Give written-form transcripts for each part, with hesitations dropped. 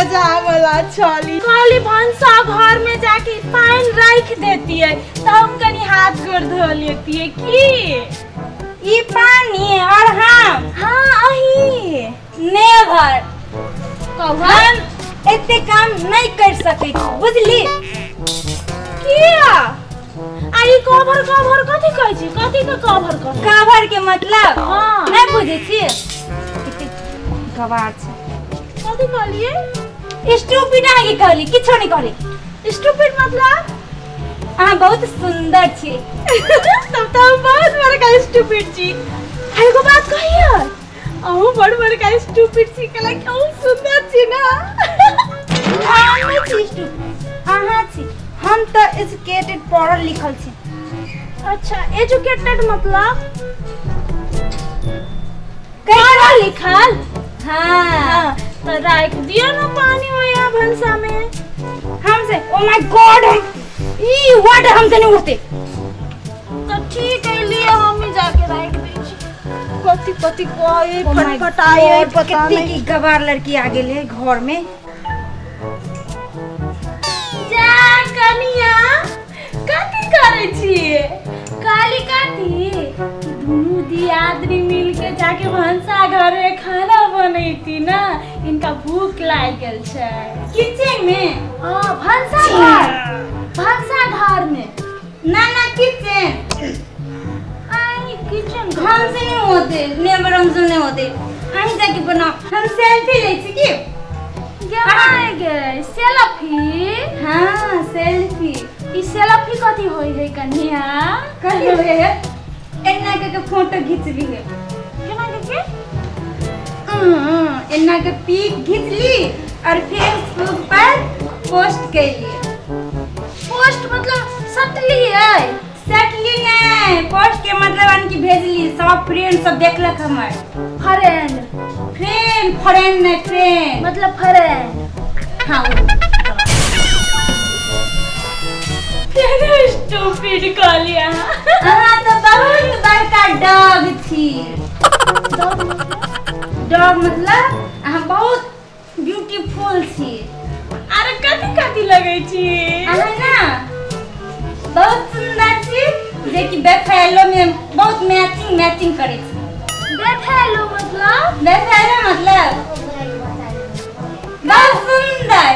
बजावला छली। कहली भनसा घर में जाके पानि राखि देतियै तऽ हम कनी हाथ गोर धो लेतियै की। ई पानी और हम? हाँ अही। नेवर। कहू। हम एते काम नहीं कर सकै छी, बुझली? किया? आ ई कवर कवर कथी कहै छी? कथी के कवर कहै? कवर के मतलब हाँ। नहीं बुझै छी? कते गवार छै। कथी कहलियै? स्टूपिड अहाँके कहली, किछो नहीं कहली। स्टूपिड मतलब? अहाँ बहुत सुंदर छी। तब तऽ हम बहुत बड़का स्टूपिड छी। आ एगो बात कहियै, अहूँ बड़ बड़का स्टूपिड छी, कहला कि अहूँ सुंदर छी ना। हम नहि छी स्टूपिड, अहाँ छी। हम तऽ एजुकेटेड पढ़ल लिखल छी। अच्छा, एजुकेटेड मतलब पढ़ल लिखल? हाँ। हाँ, तऽ राखि दियौ ने पानी ओया भनसा में। हम से ओ my God, हम ई what हमसे नहीं उठते। तऽ ठीक है, लिए हम ही जाके राखि दै छी। कथी कथी कहै Oh my फटफटाइ God, पता कते नहीं। की गवार लड़की आ गेल है घर में। जा कनिया, कथी करै छियै? काली कथी दुनू दियादनी मिल के जाके भनसा घर में खाना बनैती ना, इनका भूख लागि गेल छै। किचन में? हाँ, भनसा घर, भनसा घर में। ना ना, किचन। आई किचन घर हमसे नहीं होते, नेवर, हमसे नहीं होते। अहीं जाके बनाओ, हम सेल्फी लै छी की। गे गे सेल्फी? हाँ, सेल्फी। ई सेल्फी कथी होई है कन्या? कथी होय है? एना के के फोटो घिचबी है। केना के के? एना के पिक घिचली और फेसबुक पर पोस्ट कैली। पोस्ट मतलब सटली है? सटली नहीं, पोस्ट के मतलब यानी कि भेजली, सब फ्रेंड सब देखलक हमर। फ्रेंड? फ्रेंड, फ्रेंड नहीं, फ्रेंड मतलब फ्रेंड। हाँ। फेर स्टूपिड कहलियै अहाँ। अहाँ तऽ बहुत बड़का डॉग छी। डॉग मतलब अहाँ बहुत ब्यूटीफुल छी। अरे कथी कथी लगै छी? अहाँ ना बहुत सुंदर छी, जे कि बेफैलो में बहुत मैचिंग मैचिंग करै छी। बेफैलो मतलब? बेफैलो मतलब बहुत सुंदर,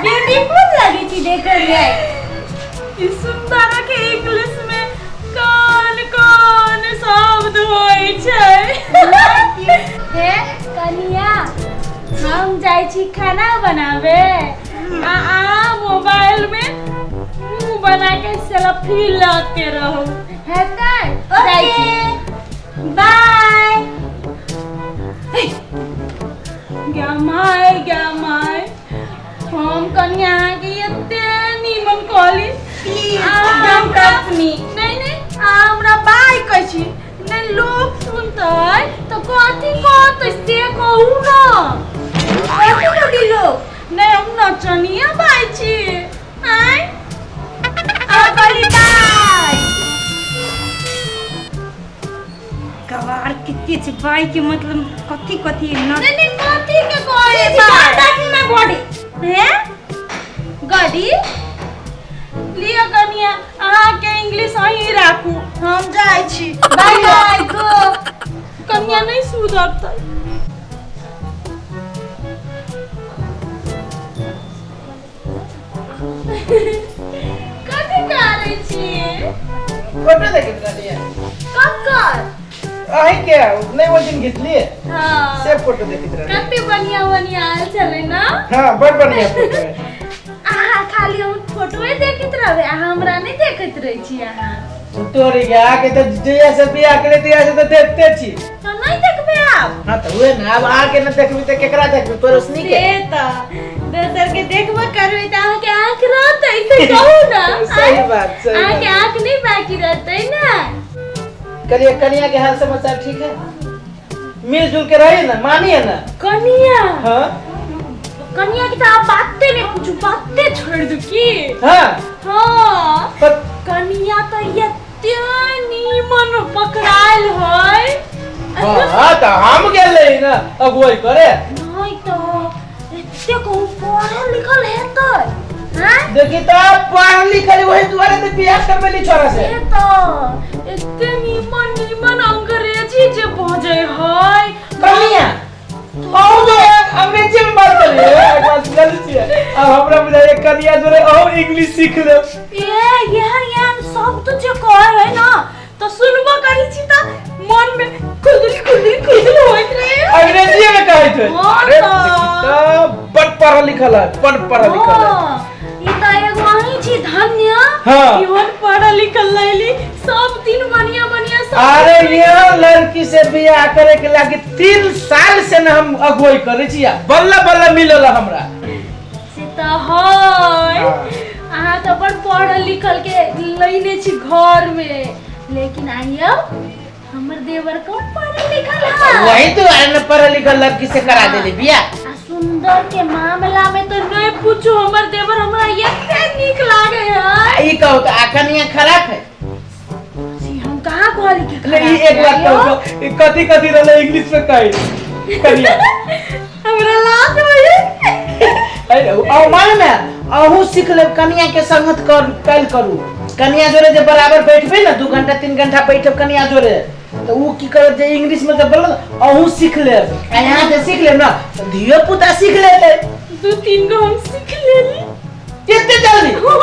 ब्यूटीफुल लगै छी देखै में। ई सुंदर के इंग्लिश में कोन कोन शब्द होइ छै? हे कनिया, हम जाइ छी खाना बनावे आ अहाँ मोबाइल में मुंह बना के सेल्फी लते रहू, हेतै? जाइ छी। ओके, बाय। गे my, गे my, हम कनिया अहाँके एते नीमन कहली। प्लीज अहाँ don't touch me. नहीं नहीं, अहाँ हमरा बाय कहै छी। नहीं, लोग सुनतै तऽ कथी कहतै से कहू ना। कथी कथी लोग? नहीं, हम नचनिया बाय छी। आँय, अहाँ कहली बाय। गवार कितने छै। बाय के मतलब कथी कथी न नहीं नहीं, कथी के कहै बाय? Touch my body. हे गडी, लिअ कनिया, अहाँके इंग्लिश अहीं राखू, हम जाइ छी। बाय बाय, गो। कनिया नहीं सुधरतै। कथी करै छी? फोटो देखैत रहलियै। ककर? अहीं के नहीं, ओ दिन घिचलियै। हाँ। से फोटो देखैत रहलियै। कते बढ़िया बढ़िया आयल छलै ना? हाँ, बड़ बढ़िया फोटो है। अहाँ खाली हम फोटोए देखैत रहबै, अहाँ हमरा नहि देखैत रहै छी अहाँ। तोरी के आके तऽ जहिया से बियाह केले तहिया से तऽ देखते छी। तऽ नहि देखबै आब? हाँ तऽ उहे ने, आब अहाँके नहि देखबी तऽ केकरा देखबी, पड़ोसनी के? से तऽ दोसर के देखबो करबै तऽ अहाँके आँख रहतै से कहू ना? सही बात, सही अहाँके बात। आँख नहि बाकी रहतै ना। करिए, कनिया के हाल समाचार ठीक है? मिलजुल के रहिए ना, मानिए ना। कनिया? हाँ। कनिया के तऽ आप बाते नहीं पूछू, बाते छोड़ दू की। हाँ। हाँ। पर कनिया तऽ एते नीमन पकड़ायल है। हाँ, तऽ हम गेल रही ना अगुवाई करे। नहीं तऽ सत्य कहू पढ़ल लिखल हेतै हैं? देखी तो पढ़ल लिखल वही दुआरे तो बियाह करबेली छोरा से। से तऽ एते नीमन नीमन अंग्रेजी जे बजै है। कनिया अहूँ जो अंग्रेजी में बात करिए, एक बात गलत छियै। अब हमरा बुझाइए कनिया जोरे अहूँ इंग्लिश सीख लेब। ए यहाँ यहाँ सब तो जे कहै है ना तो सुनबो करै छी तऽ मन में खुदल खुदल खुदल होइत रहे। अंग्रेजी में कहै छै। हाँ अरे तऽ। देखी तऽ बड़ पढ़ल लिखल है, बड़ पढ़ल लिखल है। हाँ, ई तऽ एगो अहीं छी धन्य। हाँ। इवन पढ़ल लिखल लैली सब दिन बढ़िया बढ़िया सब। अरे ये लड़की से बियाह करे के लागी 3 साल से न हम अगुवाई करे छिया, बल्ला बल्ला मिलल हमरा। से तऽ है। हाँ। अहाँ तऽ बड़ पढ़ल लिखल के लैने छी घर में, लेकिन आइयो हमर देवर कम पढ़ल लिखल है। वही तो न पढ़ल लिखल लड़की से करा देली बियाह। आ सुंदर के मामला में तो नहीं पूछू, हमर देवर हमरा एते नीक लागे है। ई कहू तो आ कनिया खराब है। सी हम कहाँ कहली कि नहीं, खराब एक बात है, आइयो? कहू तो, ई कथी कथी रहले इंग्लिश में कही कनिया? हमरा लाज होइए। अरे औ मान में अहूँ सीख लेब कनिया के संगत कर कल करू। कनिया जोरे जे बराबर बैठबे ना 2 घंटा 3 घंटा बैठब कनिया जोरे, तो ऊ की करत जे इंग्लिश में जब बोलल अहूँ सीख लेब। आ यहाँ जे सीख लेब ना तो धियो पुता सीख लेते। 2-3 गो हम सीख लेली। कितने जल्दी कहू तो,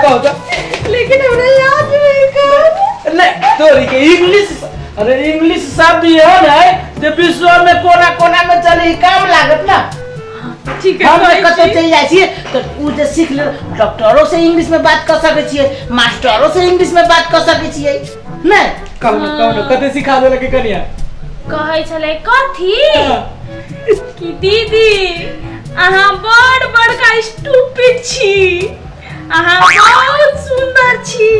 कहू तो। लेकिन हमरा लाज होइए। नहीं तोरी के इंग्लिश, अरे इंग्लिश शब्द एहन है जे विश्व में कोना कोना में चली काम लागत ना। ठीक है हम कहै कतौ छी। चलि जाइ छियै तऽ उ जे सीख ले, डॉक्टरो से इंग्लिश में बात कऽ सकै छियै, मास्टरो से इंग्लिश में बात कऽ सकै छियै। नहि कहू ने, कहू ने कते सिखा देलक कनिया? कहै छलै कथी कि दीदी अहाँ बड़ बड़का स्टूपिड छी, अहाँ बहुत सुंदर छी,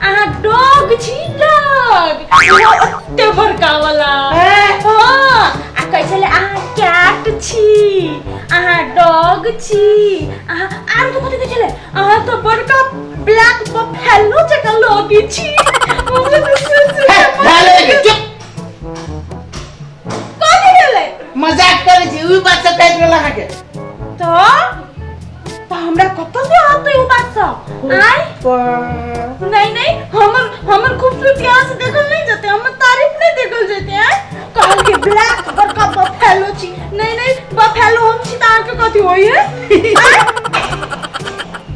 अहाँ डॉग छी, डॉग ओते बड़का वाला। हाँ, आ कहै छलै अहाँ कैट छी, अहाँ डॉग छी, अहाँ आर तो कथी कहै छलै, अहाँ तो बड़का ब्लैक बफेलो जकाँ लगै छी। हमरा तऽ सुन सुन के हे, चुप। कथी भेलै? मजाक करै छी, ओहि बात सब कहैत रहल अहाँके। तऽ हमरा कतऽ से आते उ बात सब? आय नहीं नहीं, हमर हमर खूबसूरती यहाँ से देखल नहीं जेते, हमर तारीफ नहीं देखल जेते। आय कहल के ब्लैक बड़का बफेलो छी। नहीं नहीं बफेलो हम छी त अहाँके कथी होई है?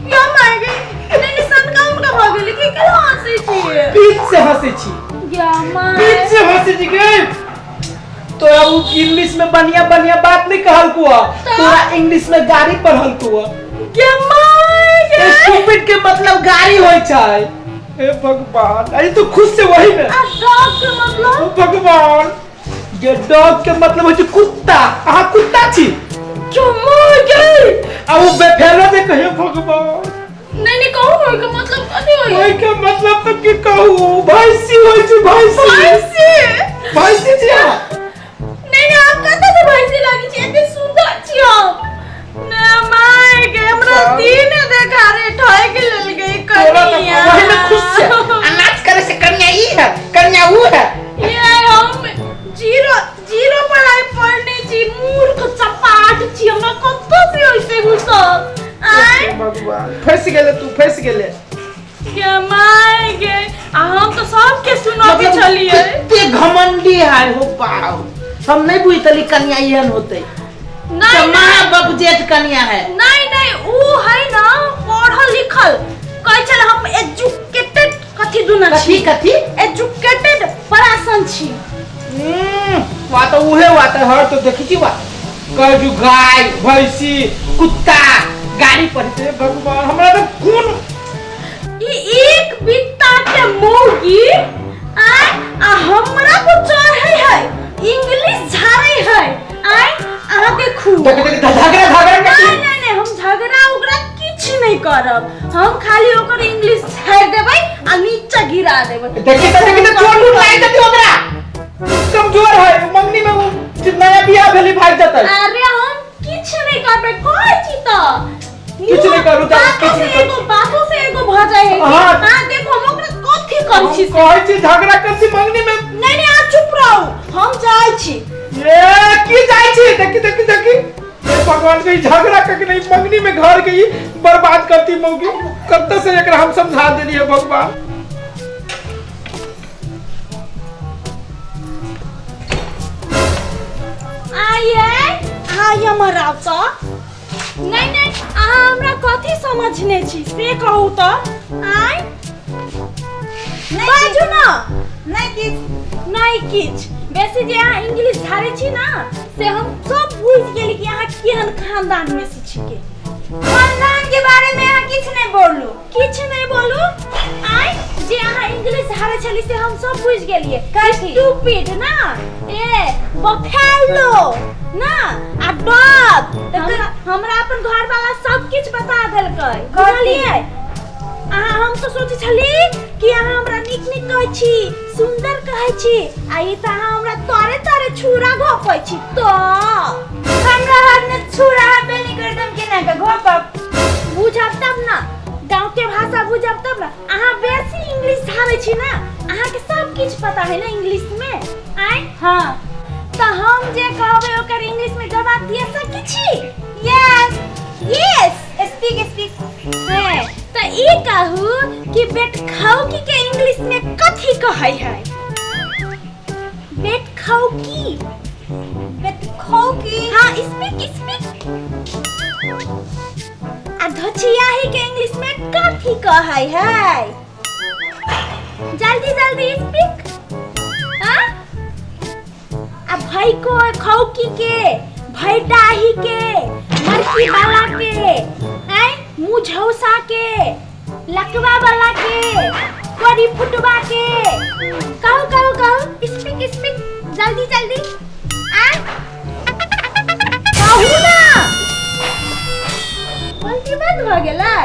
या मार गई। नहीं नहीं सनका उनका भऽ गेलै की केना हँसै छी? पीठ से हँसै छी। या माय पीठ से हँसै छी गे। तोरा उ इंग्लिश में बढ़िया बढ़िया बात नहीं कहल कुआ, तोरा इंग्लिश में गाड़ी पढ़ल कुआ। गे my गे। स्टूपिड के मतलब गाड़ी होय छै। हे भगवान, अरे तू खुश से वही में। आ डॉग के मतलब? ओ भगवान, ये डॉग के मतलब होय छै कुत्ता। अहाँ कुत्ता छी। गे my गे। आ उ बेफेलो जे कहे भगवान। नहीं नहीं कहू ओय के मतलब कथी होय? ओय के मतलब तो की कहू, भैंसी होय छै, भैंसी। भैंसी? भैंसी छी अहाँ। नहीं नहीं आप कतऽ से भैंसी लागी छी? एते सुंदर छी हम। ना my गे, हमरा दिन देखा रे ठहक लेल गई तोरा तऽ कनिया। वही में खुश छै। आ नाच करे से कनिया ई है, कनिया ऊ है। ये हम जीरो पढ़ाई पढ़ने छी, मूर्ख चपाट छी, हमरा कतऽ से होइते उ सब? आय भगवान, फंस गेले तू, फंस गेले। गे my गे, आ हम तऽ सबके सुनबै छलियै। कते घमंडी है हो बाऊ, हम नहीं बुझतली कनिया एहन होते। नहीं माँ बाप जेठ कनिया है। नहीं नहीं उ है ना पढ़ल लिखल, कहै छल हम एजुकेटेड कथी दुना कथी छी, कथी एजुकेटेड पर्सन छी। वा तो उहे वा तो हर तो देखी छी वा कह जो गाय भैंसी कुत्ता गाड़ी पढ़ते। भगवान हमरा तो खून ई एक बित्ता के मौगी आय आ हमरा को चढ़ै है, इंग्लिश झाड़ै है। आय अहाँ देखू। देख देख झगड़ा झगड़ा नहीं नहीं नहीं, हम झगड़ा उगड़ा किछु नहीं करब, हम खाली ओकर इंग्लिश झाड़ि देबै आ नीचा गिरा देबै। देखी तो देखी तो चोट उठ लागि जतै ओकरा, कमजोर है मंगनी में वो नया बियाह भेली भाग जतै। अरे हम किछु नहीं करबै, कहै छी तऽ किछु नहीं करू तऽ किछु नहीं करू। एगो बातो से एगो भऽ जाइ है। हाँ। हाँ देखो हम ओकरा कथी करै छी। कहै छी झगड़ा कर छी मंगनी में। नहीं नहीं अहाँ चुप रहू, हम जाइ छी। ए की जाइ छी? देखी देखी देखी भगवान के झगड़ा करके नहीं मंगनी में घर के ही बर्बाद करती मौगी कत्ते से एकरा हम समझा देली है भगवान। आइए आइए हमर तो नहीं नहीं अहाँ हमरा कथी समझने छी से कहू तो। आय बाजू ना। नहीं किछ नहीं किछ बेसी जे अहाँ इंग्लिश झाड़े छी ना से हम सब बुझ गेली कि अहाँ केहन खानदान में से छी के। खानदान के बारे में अहाँ किछ नहीं बोलू। किछ नहीं बोलू। आय जे अहाँ इंग्लिश झाड़े छली से हम सब बुझ गेलिए। स्टूपिड ना ए बफेलो ना आ डॉग। हमरा अपन घर वाला सब किछ बता देलकै बुझलिए। अहाँ हम तो सोचे छली कि अहाँ हमरा नीक नीक कहै छी सुंदर कहै छी आ ई त अहाँ हमरा तोरे तोरे छुरा घोपै छी तो हमरा हाथ में छुरा हबे नहीं करदम केना के घोपब। बुझब तब ना गांव के भाषा बुझब तब ना। अहाँ बेसी इंग्लिश झाड़ै छी ना अहाँ के सब किछ पता है ना इंग्लिश में। आय हां त हम जे कहबै ओकर इंग्लिश में जवाब दिए सकै छी। Yes yes speak speak. है त ई कहू कि बेट खाओ की के इंग्लिश में कथी कहै है? बेट खाओ की बेट खाओ की। हां स्पीक स्पीक। आ धोचियाही के इंग्लिश में कथी कहै है? जल्दी जल्दी स्पीक। हां आ भाई को खौकी के भैडाही के मरकी वाला के आय मुझौसा के लकवा वाला के करी फुटवा के कहू कहू कहू स्पीक स्पीक जल्दी जल्दी। आ कहू ना बोलती बंद भ गेलै।